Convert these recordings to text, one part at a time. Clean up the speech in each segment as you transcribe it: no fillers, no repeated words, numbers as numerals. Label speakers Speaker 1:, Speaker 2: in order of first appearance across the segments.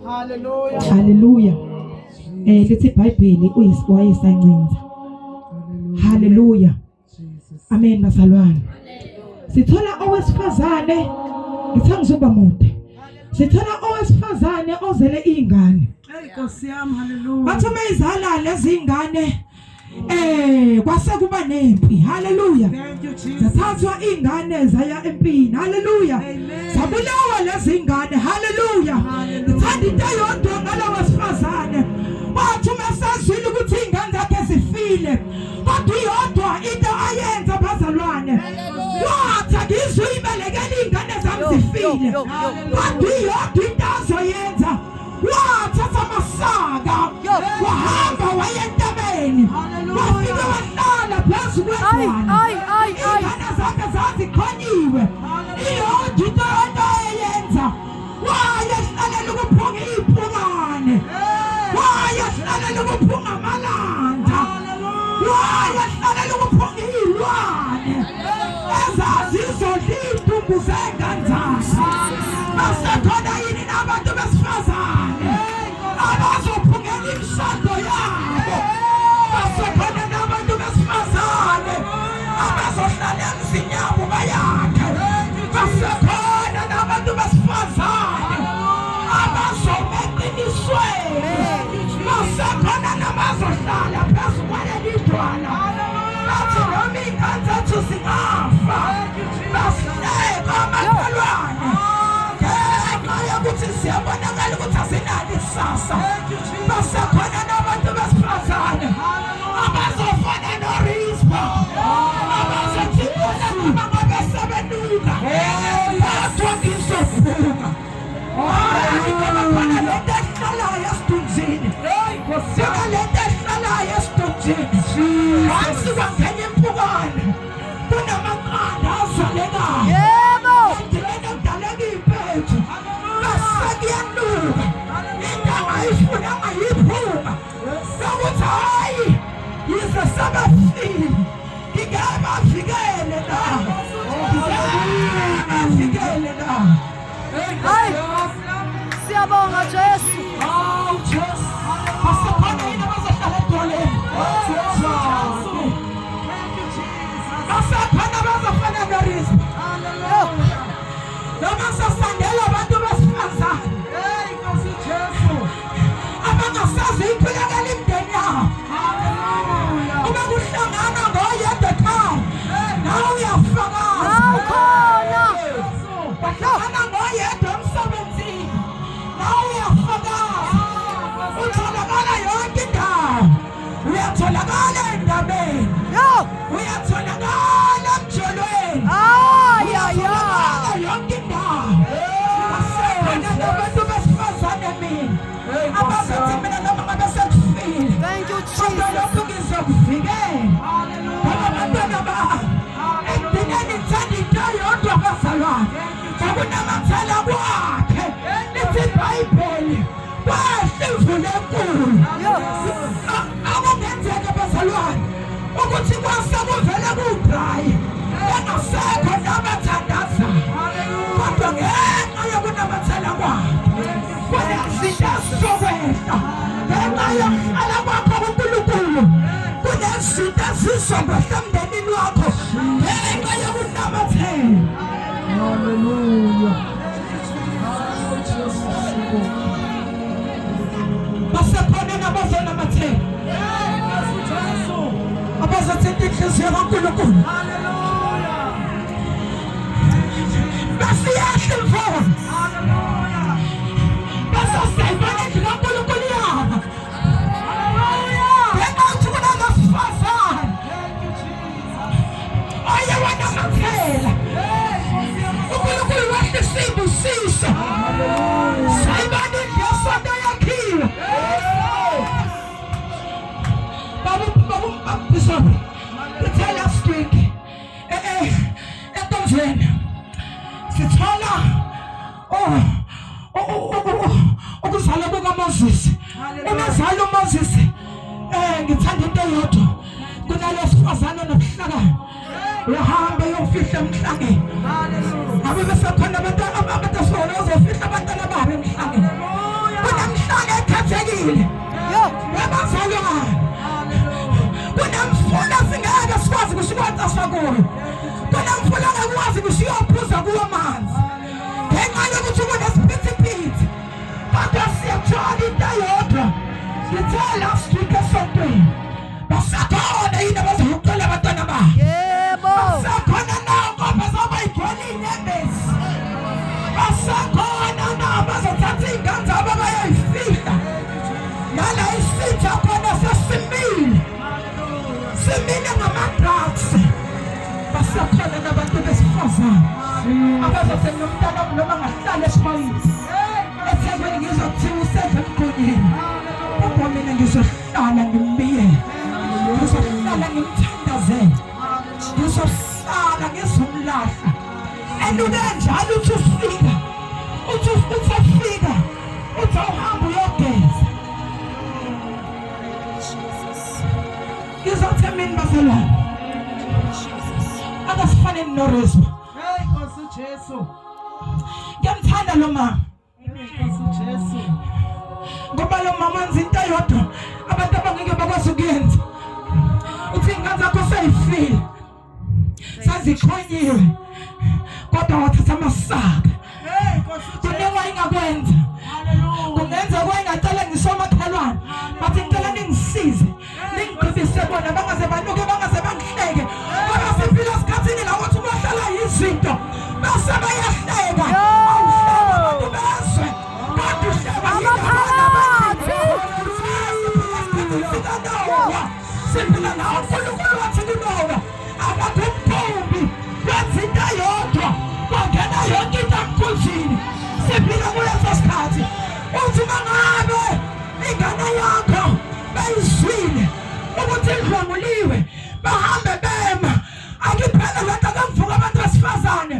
Speaker 1: Hallelujah.
Speaker 2: Hallelujah. Eh lithi iBhayibheli wayesancinza. Hallelujah. Amen bazalwane. Sithola owesifazane ngithe ngizoba mude. Sithola owesifazane ozele izingane.
Speaker 1: Hey Nkosi yami hallelujah.
Speaker 2: Bathi uma izala lezi ingane eh kwase kuba nempi. Hallelujah.
Speaker 1: Thank you Jesus.
Speaker 2: Zathathwa ingane zaya empini. Hallelujah. Zabulawa lezi ingane. Hallelujah. Ngithanda into eyodwa ngalawa sifazane. Wathi uma sazwile ukuthi ingane zakhe zifile kodwa iyodwa into ayenza bazalwane wathi angizuyibelekela iy'ngane zami zifile kodwa iyodwa into azoyenza wathatha amasaka wahamba waya entabeni wafike wahlala phezu kwedwala iy'ngane zakhe zazikhonyiwe iyodwa into into ayeyenza wayehlalela ukuphunga iy'mpukane wayehlalela ukuphunga amalanda wayehlalela ukuphunga iy'lwane ezazizodla iy'ntumbu zey'ngane zakhe basekhona yini nabantu besifazane abazophungela imishado yabo basekhona nabantu besifazane abazohlala emzini yabo bayakhe basekhona nabantu besifazane abazoma eqinisweni basekhona nabazohlala phezu kwaleli dwala bathi noma iy'ngane zethu zingafa basihleke amakhelwane ngenxa yokuthi siyabonakala ukuthi asinalo ikusasa basekhona nabantu besifazane abazofana noRizpa abazothi bona noma ngabe sebenuka kodwa ngizovuka ngoba khona lento ehlalayo esidunzini khona lento ehlalayo esidunzini once kwangena impukane kunamaqanda azalekayo
Speaker 3: yebo
Speaker 2: endleleni ekudaleka iy'mpethu bese kuyanuka into angayifuni angayiphuma Sokuthi hayi yize sebefile ngingeke bavikele na ngeke bavikele na
Speaker 3: Hayi. Siyabonga Jesu.
Speaker 2: Awu Jesu basekhona yini abazohlala edwaleni basekhona abazofana noRizpa noma sasandela abantu besifazane abangasazi ikhulekela imindeni yabo uma kuhlangana ngoyedwa ekhaya nawe uyafakaza
Speaker 3: Awukhona.
Speaker 2: bahlangana ngoyedwa emsebenzini nawe uyafakaza utholakala yonke indawo uyatholakala endabeni
Speaker 3: Yo.
Speaker 2: uyatholakala emjolweni
Speaker 3: Ay ay ay.
Speaker 2: Uyatholakala yonke indawo asekhona nabantu besifazane mina abazothi mina noma ngabe sekufile
Speaker 3: Thank you
Speaker 2: kodwa
Speaker 3: Jesus.
Speaker 2: lokhu ngizokuvikela ngoba abantwana bami ekugcineni ngithanda into eyodwa bazalwane ngokunamathela kwakhe lithi ibhayibheli kwehla imvula enkulu akungenzeka bazalwane ukuthi kwase kuvele kudrayi bengasekho nabathandazayo kodwa ngenxa yokunamathela kwakhe kunezinto ezizokwehla ngenxa yokuhlala kwakho kuNkulunkulu kunezinto ezizokwehla emndenini wakho ngenxa yokunamathela
Speaker 1: Hallelujah.
Speaker 2: Basekhona nabazonamathela abazothinta inhliziyo kaNkulunkulu basiyehla imvula basosayibona indlu kaNkulunkulu yabo ngenxa yokuthi kunabesifazane oye wanamathela uNkulunkulu wehlisa izibusiso sayibona indlu yesonto yakhiwe babu bishop uthe last week eh eh enkonzweni sithola oh ukuzalwa kukaMoses umazali uMoses eh ngithanda into eyodwa kunalesifazane nobuhlakani uyahamba uyofihla emhlangeni ngabe besekhona abantu abantu asona uzofihla abantwana babo emhlangeni Sengibambile.
Speaker 3: Yo.
Speaker 2: Webazalwane. Kunemfula singeke sikwazi kusikwacasha kuyo. Kunemfula ongakwazi kusiyophuza kuwo amanzi. Ngenxa yokuthi kunesiphithiphithi. Kodwa siyathola into eyodwa. Ngithe last week esontweni. Basakhona yini abazokucela abantwana babo?
Speaker 3: Yebo.
Speaker 2: Basakhona na ngoba zoba igcwele inyembezi. Basakhona na bazothatha iy'ngane zabo bayoyifihla. Nala isitha khona sesimile. Simile ngama-drugs. Basakhona nabantu besifazane. Abazothi nomntana wami noma ngahlala esibayeni. Ethekwini ngizwa kuthiwa usedla emgqonyeni. Kodwa mina ngizohlala ngimbiyele. Ngizohlala ngimthandazele. Ngizohlala ngizomlahla. And ube njalo uthi ufika. Uthi uthi ufika. Uthi awuhambe uyogeza. Ngizothi mina bazalwane. Akasifaneni noRezwa.
Speaker 1: Hey Nkosi Jesu.
Speaker 2: Ngiyamthanda lo mama.
Speaker 1: Nkosi Jesu.
Speaker 2: Ngoba lo mama wenza into eyodwa abantu abangeke bakwazi ukuyenza. Uthi ingane zakho seyifile. Sazikhonyiwe. Kodwa wathatha amasaka.
Speaker 1: Hey Nkosi Jesu.
Speaker 2: Kuningi wayengakwenza.
Speaker 1: Hallelujah.
Speaker 2: Kungenza kwayengacela ngisomakhelwane. Bathi ngicela ningisize. Ningigqibise bona bangaze banuke bangaze bangihleke. Kodwa siphila esikhathini la ukuthi uma uhlala yizinto bese bayahleka. Awuhleka abantu bezwe. Kodwa uhleka
Speaker 3: Amaphakathi.
Speaker 2: Siphila nawo uNkulunkulu wathi kuNowa akakho umkhumbi wenza into eyodwa kwangena yonke into emkhunjini. Siphila kuleso sikhathi uthi uma ngabe ingane yakho beyizwile ukuthi idlwenguliwe bahambe bema akiphela lento akamvuka abantu besifazane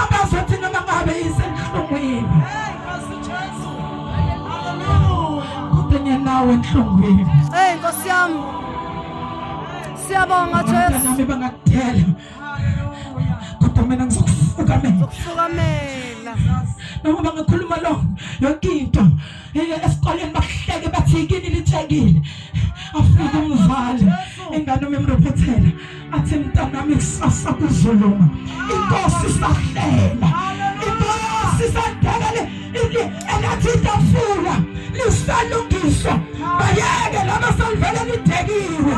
Speaker 2: abazothi noma ngabe isenhlungwini.
Speaker 1: Hey Nkosi Jesu. Hallelujah.
Speaker 2: Kodwa ngenawe enhlungwini.
Speaker 3: Hey Nkosi yami. Siyabonga Jesu.
Speaker 2: Abantwanami bangakudela
Speaker 1: Hallelujah.
Speaker 2: kodwa mina ngizokufukamela.
Speaker 3: Zokufukamela.
Speaker 2: Noma bangakhuluma lo yonke into esikoleni bakuhleke bathi kini lithekile. Afike umzali ingane uma imrepethela athi mntanami kusasa kuzolunga. Inkosi isahlela. Inkosi isadeka le elathi itafula lisalungiswa. Bayeke laba salivele lidekiwe.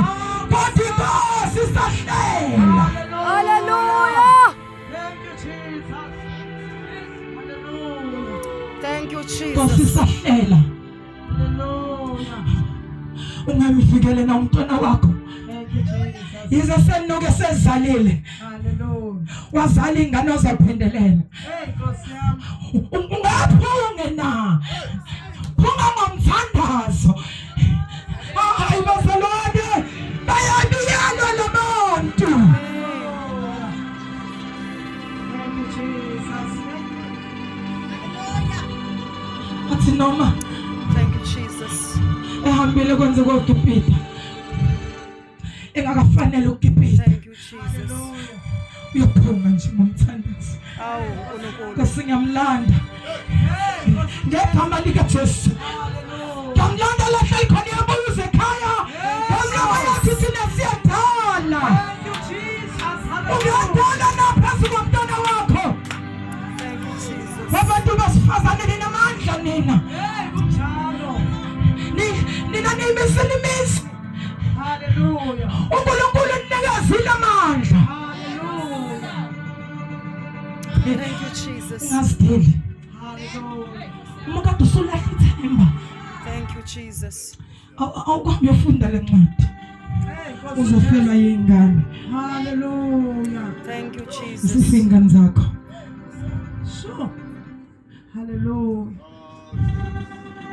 Speaker 2: Kodwa inkosi isahlela.
Speaker 3: Hallelujah.
Speaker 1: Thank you Jesus. Hallelujah.
Speaker 3: Thank you
Speaker 2: Inkosi
Speaker 3: Jesus.
Speaker 2: isahlela.
Speaker 1: Hallelujah.
Speaker 2: Ungamvikele na umntwana wakho.
Speaker 1: Thank you Jesus.
Speaker 2: Yize senuke sezalile.
Speaker 1: Hallelujah.
Speaker 2: Wazala ingane ozaphendelela.
Speaker 1: Hey Nkosi yami.
Speaker 2: Ungaphunge na. Phunga ngomthandazo. Hayi bazalwane bayabiyelwa labantu.
Speaker 1: Thank you Jesus.
Speaker 2: Athi noma
Speaker 3: Thank you Jesus.
Speaker 2: ehambile kwenze kwagibhita. Engakafanele ukugibhita.
Speaker 3: Thank you Jesus.
Speaker 2: Uyophunga nje ngomthandazo.
Speaker 3: Awu uNkulunkulu.
Speaker 2: Nkosi ngiyamlanda. Ngegama likaJesu. Ngiyamlanda la hleli khona iyabuza ekhaya. Ngiyamlanda yathi thina siyadala.
Speaker 1: Thank you Jesus. Hallelujah.
Speaker 2: Uyadala na phezu komntwana wakho.
Speaker 3: Thank you Jesus.
Speaker 2: Wabantu besifazane ninamandla nina.
Speaker 1: Hey kunjalo.
Speaker 2: Nina niyimisile imizi.
Speaker 1: Hallelujah.
Speaker 2: uNkulunkulu unikezile amandla.
Speaker 1: Hallelujah.
Speaker 3: Thank you Jesus.
Speaker 2: Ungazideli.
Speaker 1: Hallelujah.
Speaker 2: Uma kade usulahla ithemba,
Speaker 3: Thank you Jesus.
Speaker 2: awukuhambe uyofunda le ncwadi.
Speaker 1: Hey Nkosi
Speaker 2: Uzofelwa
Speaker 1: Jesu.
Speaker 2: yingane.
Speaker 1: Hallelujah.
Speaker 3: Thank you Jesus.
Speaker 2: Zife ingane zakho.
Speaker 1: Sure. Hallelujah.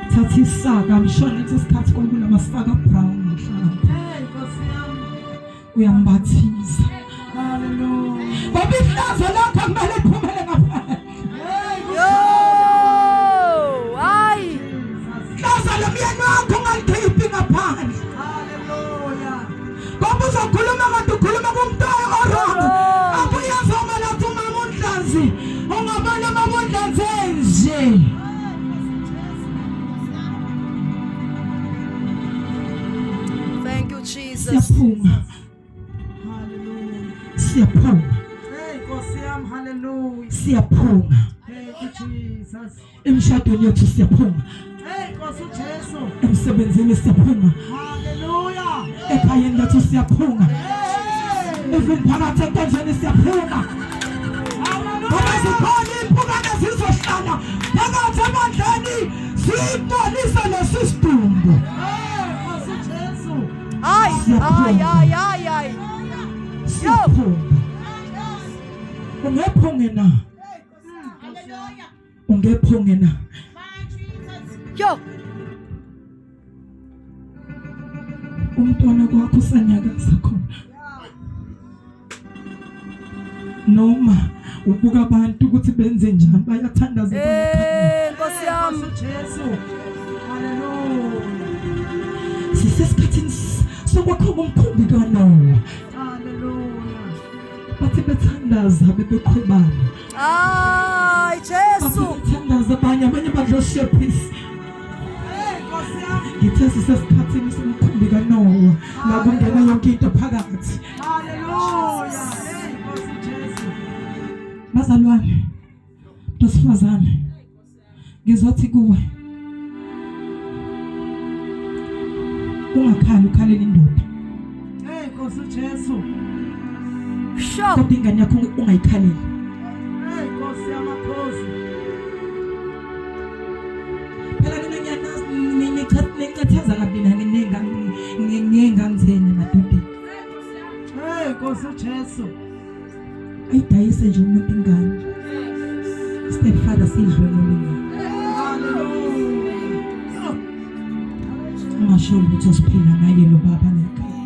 Speaker 2: Thatha isaka, mshona leso sikhathi kwakunamasaka brown mhlawumbe.
Speaker 1: Hey Nkosi yami.
Speaker 2: Uyambathisa.
Speaker 1: Hallelujah.
Speaker 2: Ngoba ihlazo lakho kumele liphumele ngaphandle.
Speaker 1: Hey
Speaker 3: Yo! Hayi.
Speaker 1: Jesus.
Speaker 2: Hlazo lomyeni wakho ungalikhiphi ngaphandle.
Speaker 1: Hallelujah.
Speaker 2: Ngoba uzokhuluma kanti ukhuluma kumuntu o-wrong. Akuyazoma lapho umama uNhlanzi. Ungabona umama uNhlanzi enje.
Speaker 3: Jesus.
Speaker 2: Siyaphuma.
Speaker 1: Hallelujah.
Speaker 2: Siyaphuma.
Speaker 1: Hey, Nkosi yami, hallelujah.
Speaker 2: Siyaphuma.
Speaker 1: Thank you, Jesus.
Speaker 2: Emshadweni yethu siyaphuma.
Speaker 1: Hey, Nkosi uJesu.
Speaker 2: Emsebenzini siyaphuma.
Speaker 1: Hallelujah.
Speaker 2: Ekhayeni lethu siyaphuma.
Speaker 1: Hey.
Speaker 2: Even phakathi enkonzweni siyaphuma. Ngoba zikhona iy'mpukane zizohlala phakathi ebandleni ziyibonise lesi sidumbu.
Speaker 1: Hey, Nkosi uJesu.
Speaker 3: Ay, ay, ay, ay, ay.
Speaker 2: Siyaphuma. Ungephunge na? Ungephunge na?
Speaker 3: Yo.
Speaker 2: Umntwana kwakho usanyakaza khona. Noma ubuka abantu ukuthi benze njani bayathandaza
Speaker 3: Eh, Nkosi yami.
Speaker 1: Nkosi uJesu. Hallelujah.
Speaker 2: Sisesikhathini sokwakha umkhumbi kaNowa.
Speaker 1: Hallelujah.
Speaker 2: Bathi bethandaza bebekhwebana.
Speaker 3: Ay,
Speaker 2: Bathi
Speaker 3: Jesu.
Speaker 2: bethandaza abanye abanye badla oshephisi.
Speaker 1: Hey, Nkosi yami.
Speaker 2: Ngithe sisesikhathini somkhumbi kaNowa la kungena yonke into phakathi.
Speaker 1: Hallelujah. Hey, Nkosi uJesu.
Speaker 2: Bazalwane, besifazane, ngizothi kuwe ungakhali ukhalela indoda,
Speaker 1: Hey, Nkosi uJesu.
Speaker 3: Sho.
Speaker 2: kodwa ingane yakho ungayikhaleli.
Speaker 1: Hey, Nkosi yamakhosi.
Speaker 2: Phela mina ngiyanazi nichathaza kabi mina ngengane zenu emadodeni.
Speaker 1: Hey, Nkosi uJesu.
Speaker 2: Ayidayise nje umuntu ingane. Stepfather sidlwengule ingane.
Speaker 1: Hallelujah.
Speaker 2: Ungasho lutho siphila ngaye lo baba lekhaya.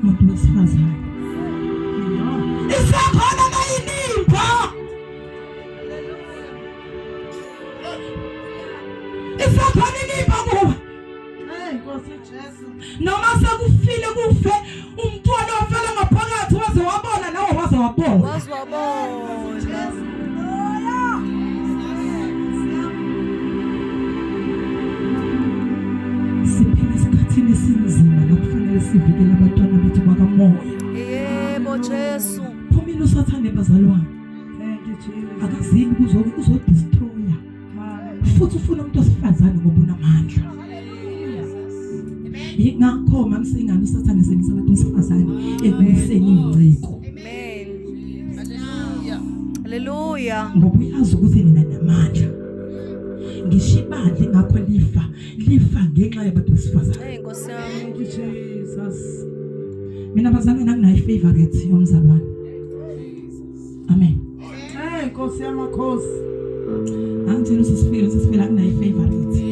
Speaker 2: Umuntu wesifazane. Isekhona nayinimba. Isekhona inimba kuwe.
Speaker 1: Hey, Nkosi uJesu.
Speaker 2: Noma sekufile kufe umntwana ofela ngaphakathi waze wabona nawe waze wabona.
Speaker 3: Waze wabona.
Speaker 1: Jesu.
Speaker 2: Siphila esikhathini esinzima la kufanele sivikele abantwana bethu bakamoya.
Speaker 3: Yebo, Jesu.
Speaker 2: Phumile usathane bazalwane.
Speaker 1: Thank you, Jesus.
Speaker 2: Akazini uzodestroya.
Speaker 1: Hallelujah.
Speaker 2: Futhi ufuna umuntu osifazane ngoba unamandla. Yingakho mamsingane usathane esebenzisa abantu besifazane ekubuyiseni ingciko.
Speaker 3: Amen. Hallelujah.
Speaker 2: Ngoba uyazi ukuthi nina namandla. Ngisho ibandla ingakho lifa, lifa ngenxa yabantu besifazane.
Speaker 3: Hey, Nkosi yami.
Speaker 1: Thank you, Jesus.
Speaker 2: Mina bazalwane anginayo favorite yomzalwane. Amen.
Speaker 1: Hey, Nkosi yamakhosi.
Speaker 2: Angitshela usisifile usisifile akunayo favorite.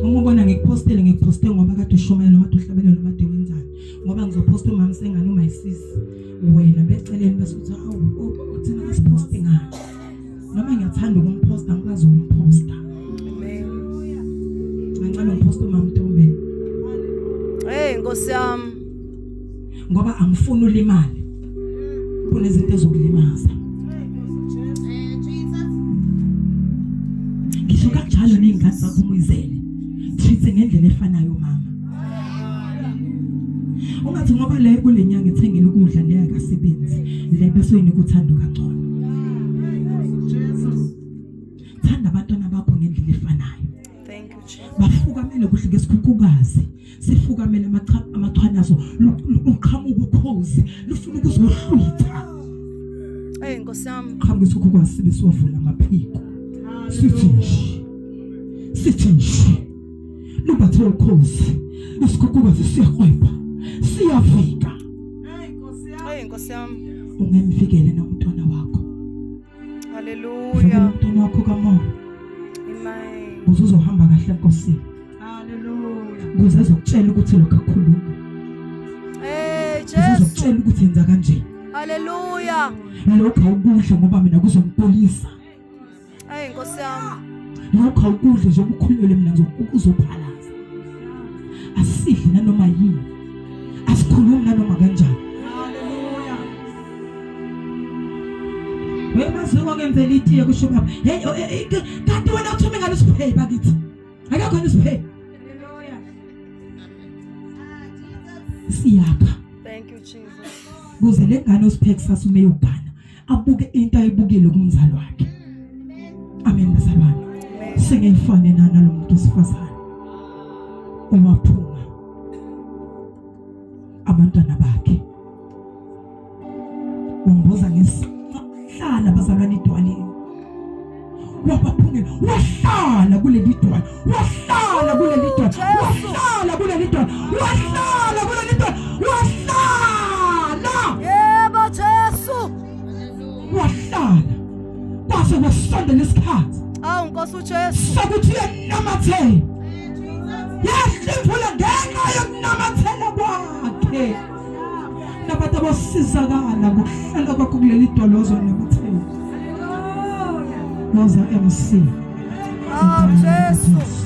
Speaker 2: Uma ubona ngikupostele ngikuposte ngoba kade ushumayela noma uhlabelele noma kade wenzani. Ngoba ngizoposta umama sengane uma isisi wena beceleni bese uthi awu uthina kasiposti ngani. Noma ngiyathanda ukumposta angikwazi ukumposta.
Speaker 3: Amen.
Speaker 2: Ngancane ngiposta umama Ntombeni
Speaker 3: Hey, Nkosi yami.
Speaker 2: ngoba angifuni ulimale. Kunezinto ezokulimaza.
Speaker 1: Hey, Nkosi uJesu.
Speaker 2: Ngisho kanjalo ney'ngane zakho uma uyizele. Treat ngendlela efanayo mama. Ungathi ngoba le kule nyanga ithengile ukudla le akasebenzi le bese uyinika uthando kangcono.
Speaker 1: Hey, Nkosi uJesu.
Speaker 2: Thanda abantwana bakho ngendlela efanayo.
Speaker 3: Thank you, Jesus.
Speaker 2: Bafukamele kuhle ngesikhukhukazi. Sifukamele amachwanazo luqhamuka ukhozi lufuna ukuzohlwitha.
Speaker 3: Hey, Nkosi yami.
Speaker 2: Qhamuka isikhukhukazi sibe siwavula amaphiko. Sithi nje. Sithi nje. Lubathe ukhozi. Isikhukhukazi siyakrwebha. Siyafika.
Speaker 1: Hey, Nkosi yami.
Speaker 3: Hey, Nkosi yami.
Speaker 2: Ungemvikele na umntwana wakho. Vikela
Speaker 3: Hallelujah.
Speaker 2: umntwana wakho kamoya.
Speaker 3: Amen.
Speaker 2: Ukuze uzohamba kahle enkosini.
Speaker 1: Hallelujah.
Speaker 2: Ukuze ezokutshela ukuthi lokho akukhuluma.
Speaker 3: Hey,
Speaker 2: Ukuze
Speaker 3: Jesu.
Speaker 2: ezokutshela ukuthi yenza kanje.
Speaker 3: Hallelujah.
Speaker 2: Lokho awukudle ngoba mina kuzongipolisa.
Speaker 3: Hey, Nkosi yami.
Speaker 2: Lokho awukudle nje ukukhulelwe mina uzophalaza. Asidli nanoma yini. Asikhulumi nanoma kanjani.
Speaker 1: Hallelujah.
Speaker 2: Wemaziko ngenzela itiye kusho baba. Hey kanti wena uthume ngalo siphepha kithi. Akekho nesiphe.
Speaker 1: Hallelujah.
Speaker 2: Siyakha.
Speaker 3: Thank you Jesus.
Speaker 2: Kuze lengane osiphe kusasa uma eyogana abuke into ayibukile kumzali wakhe. Amen bazalwane. Singeyifane nana lo muntu wesifazane. Owaphuma abantwana bakhe. Wambuza ngesihlala bazalwane idwaleni. Wabaphungela wahlala kuleli dwala wahlala kuleli dwala wahlala kuleli dwala wahlala kuleli dwala wahlala.
Speaker 3: Yebo Jesu.
Speaker 2: Wahlala kwase kwasondela isikhathi.
Speaker 3: Awu Nkosi uJesu.
Speaker 2: Sokuthi uyanamathela. Yehla imvula ngenxa yokunamathela kwakhe. Nabantu abasizakala ngokuhlala kwakho kuleli dolozo namathela. Woza MC.
Speaker 3: Awu Jesu.